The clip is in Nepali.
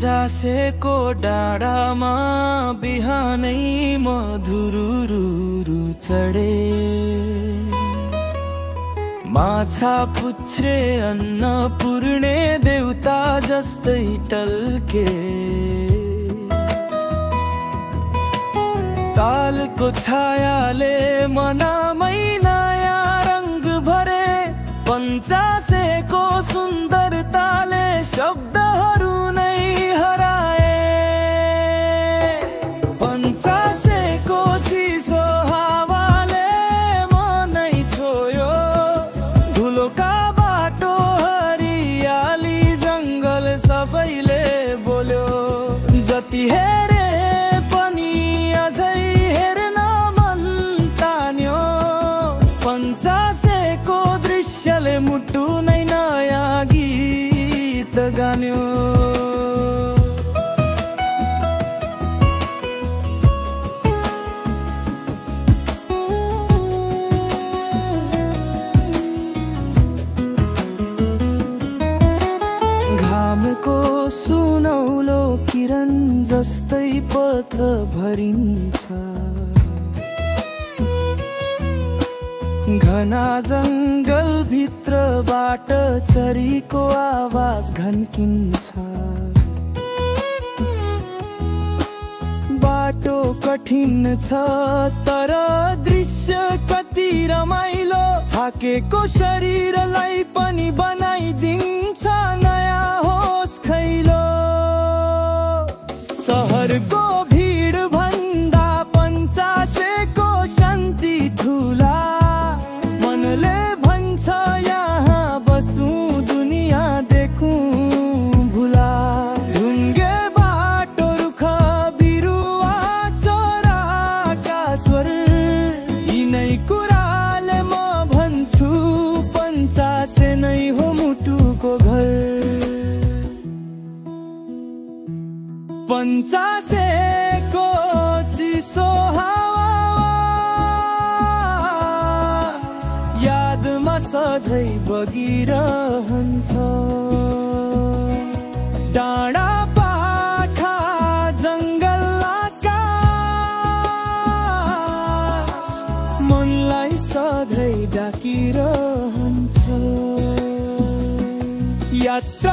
पञ्चासेको डाँडामा बिहानै मधुरुरु चढे। माछा पुच्छ्रे अन्न पुर्णे देउता जस्तै टल्के। तालको छायाले मनामै नयाँ रंग भरे। पञ्चासेको सुन्दरताले शब्दहरू नै हराए। पञ्चासेको चिसो हावाले मनै छोयो। धुलोका बाटो हरियाली जंगल सबैले बोल्यो। जति हेरे पनि अझै हेर्न मन तान्यो। पञ्चासेको दृश्यले मुटु नै नयाँ गीत गान्यो। घामको सुनौलो किरण जस्तै पथ भरिन्छ। घना जंगल भित्रबाट चरीको आवाज घन्किन्छ। बाटो कठिन छ तर दृश्य कति रमाइलो। थाकेको शरीरलाई पनि बनाइदिन्छ नयाँ होस खैलो। सहरको भीड भन्दा पञ्चासेको शान्ति ठुला। मनले भन्छ यहाँ बसौं दुनियाँ देखौं भुला। ढुङ्गे बाटो रुख बिरुवा चराका स्वर यिनै कुराले म भन्छु पञ्चासे नै हो मुटुको घर। पञ्चासेको चिसो हावा यादमा सधैँ बगिरहन्छ। डाँडा पाखा जंगल आकाश मनलाई सधैँ डाकिरहन्छ। यात्रा